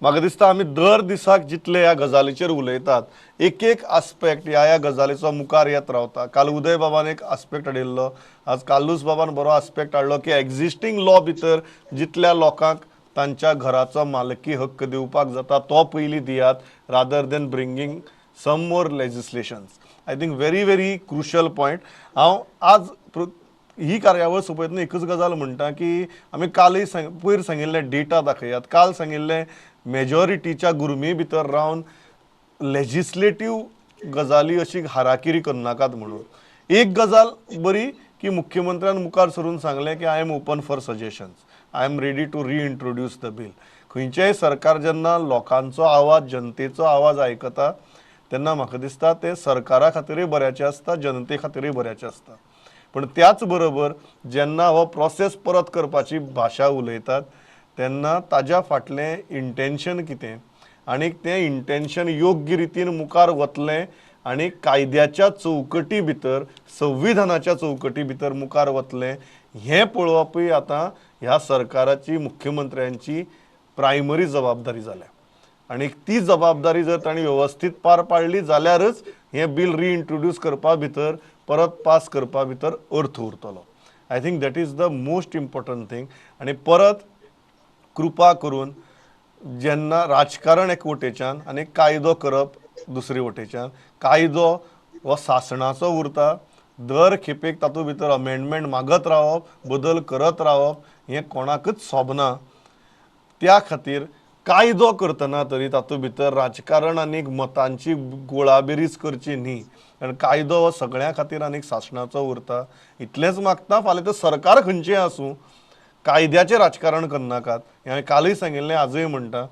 म्हाका दिसता आमी दर दिसाक जितले ह्या गजालीचेर उलयतात, एक एक आस्पेक्ट ह्या ह्या गजालीचो मुखार येत रावता. काल उदय बाबान एक आस्पेक्ट हाडिल्लो, आज कार्लूस बाबान बरो आस्पेक्ट हाडलो की एग्जिस्टींग लॉ भितर जितल्या लोकांक तांच्या घराचो मालकी हक्क दिवपाक जाता तो पयलीं दियात, rather than bringing some more legislations. I think very very crucial point. हांव आज ही कार्यावळ सोंपयतना एकच गजाल म्हणटा की आमी कालय सांग पयर सांगिल्लें डेटा दाखयात, काल सांगिल्लें मेजॉरिटीच्या गुरमी भितर रावन लेजिस्लेटीव गजाली अशी हाराकिरी करनाकात म्हणून. एक गजाल बरी की मुख्यमंत्र्यान मुखार सरून सांगलें की I am open for suggestions, I am ready to reintroduce the bill. खंयचेंय सरकार जेन्ना लोकांचो आवाज, जनतेचो आवाज आयकता तेन्ना म्हाका दिसता तें सरकारा खातीरूय बऱ्याचें आसता, जनते खातीरूय बऱ्याचें आसता. पूण त्याच बरोबर जेन्ना हो प्रोसेस परत करपाची भाशा उलयतात तेन्ना ताज्या फाटलें इंटेन्शन कितें आनी तें इंटेन्शन योग्य रितीन मुखार वतलें आनी कायद्याच्या चौकटी भितर, संविधानाच्या चौकटी भितर मुखार वतलें हें पळोवपूय आतां ह्या सरकाराची, मुख्यमंत्र्यांची प्रायमरी जबाबदारी जाल्या. आनी ती जबाबदारी जर तांणी वेवस्थीत पार पाडली जाल्यारच हें बील रिइंट्रोड्यूस करपा भितर, परत पास करपा भितर अर्थ उरतलो. I think that is the most important thing. आनी परत कृपा करून जेन्ना राजकारण एक वटेच्यान आनी कायदो करप दुसरे वटेच्यान, कायदो हो सासणाचो उरता, दर खेपेक तातूंत भितर अमेंडमेंट मागत रावप, बदल करत रावप हें कोणाकच सोबना. त्या खातीर कायदो करतना तरी तातूंत भितर राजकारण आनी मतांची गोळाबेरीज करची न्ही, कारण कायदो हो सगळ्यां खातीर आनी सासणाचो उरता. इतलेंच मागता, फाल्यां तें सरकार खंयचें आसूं, कायद्याचें राजकारण करनाकात. हें हांवें कालय सांगिल्लें, आजूय म्हणटा.